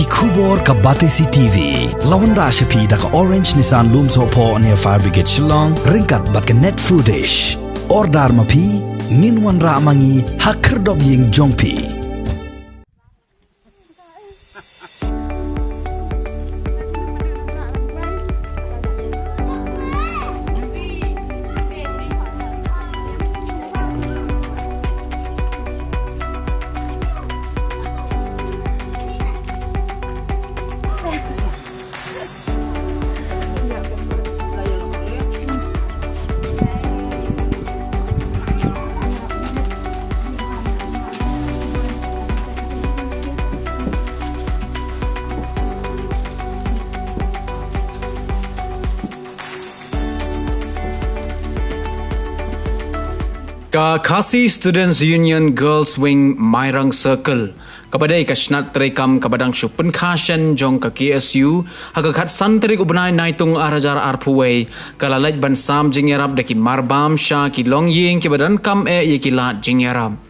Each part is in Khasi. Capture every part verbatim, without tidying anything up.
Khubor ka Batesi T V la wanrah sha phi da ka Orange Nissan Lumsohphoh near Fire Brigade Shillong, ryngkat bad ka Net Foodish. Order ma phi, ngin wanrah ma ngi ha khyrdop ïing jong phi. Ka Khasi Students Union Girls Wing Mairang Circle, kaba dei ka shnat treikam kaba dang shu pynkha shen jong ka K S U, ha ka khatsan tarik u bnai Naitung ar hajar arphew wei, ka la leit ban sam jingïarap da ki marbam sha ki longïing kiba donkam eh ïa ki lad jingïarap.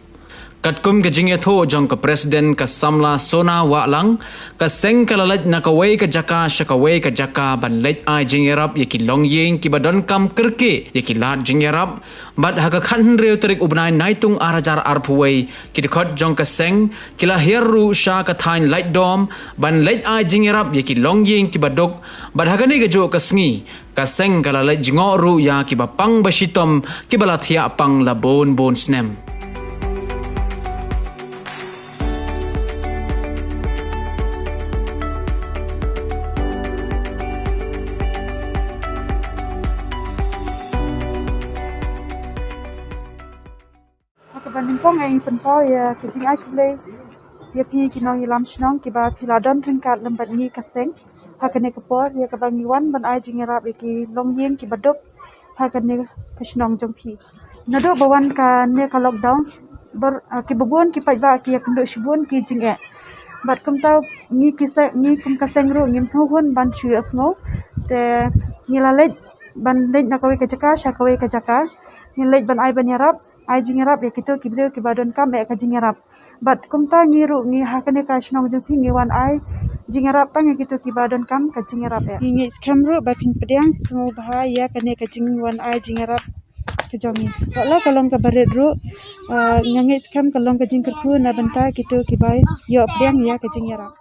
Katkum ka jingïathuh jong ka President ka Samla Sona Wahlang, ka seng ka la leit na kawei ka jaka sha kawei ka jaka ban leit ai jingïarap ïa ki longïing kiba donkam kyrkieh ïa ki lad jingïarap. Bad ha ka khathynriew tarik u bnai Naitung ar hajar arphew wei, ki dkhot jong ka seng ki la hiar ruh sha ka thaiñ Laitdom ban leit ai jingïarap ïa ki longïing kiba duk. Bad ha kane kajuh ka sngi, ka seng ka la leit jngoh ruh ïa kiba pang ba shitom, kiba la thiah pang la bun bun snem. Ha kaba nyngkong, ngi pynpaw ïa ka jingai khublei ïa phi ki nongïalam shnong kiba phi la don ryngkat lem bad ngi ka seng ha kane ka por, ïa kaba ngi wan ban ai jingïarap ïa ki longïing kiba duk ha kane ka shnong jong phi. Naduh ba wan kane ka lockdown, bor, ah, kiba bun ki paidbah ki ïakynduh shibun ki jingeh. Bad kumta ngi ki se-, ngi kum ka seng ruh ngim sngewhun ban shu ïohsngew. Te ngi la leit ban leit na kawei ka jaka sha kawei ka jaka. Ngi leit ban ai ban ïarap, ai jingïarap ïa kito ki briew kiba donkam eh ka jingïarap. Bad kumta ngi ruh ngi ha kane ka shnong jong phi ngi wan ai jingïarap tang ïa kito kiba donkam ka jingïarap eh. Ngi ngeit skhem ruh ba phin pdiang sngewbha ïa kane ka jingwan ai jingïarap ka jong ngi. Wat la ka long kaba rit ruh, ah, nga ngeit skhem ka long ka jingkyrkhu na bynta kito kiba ïoh pdiang ïa ka jingïarap.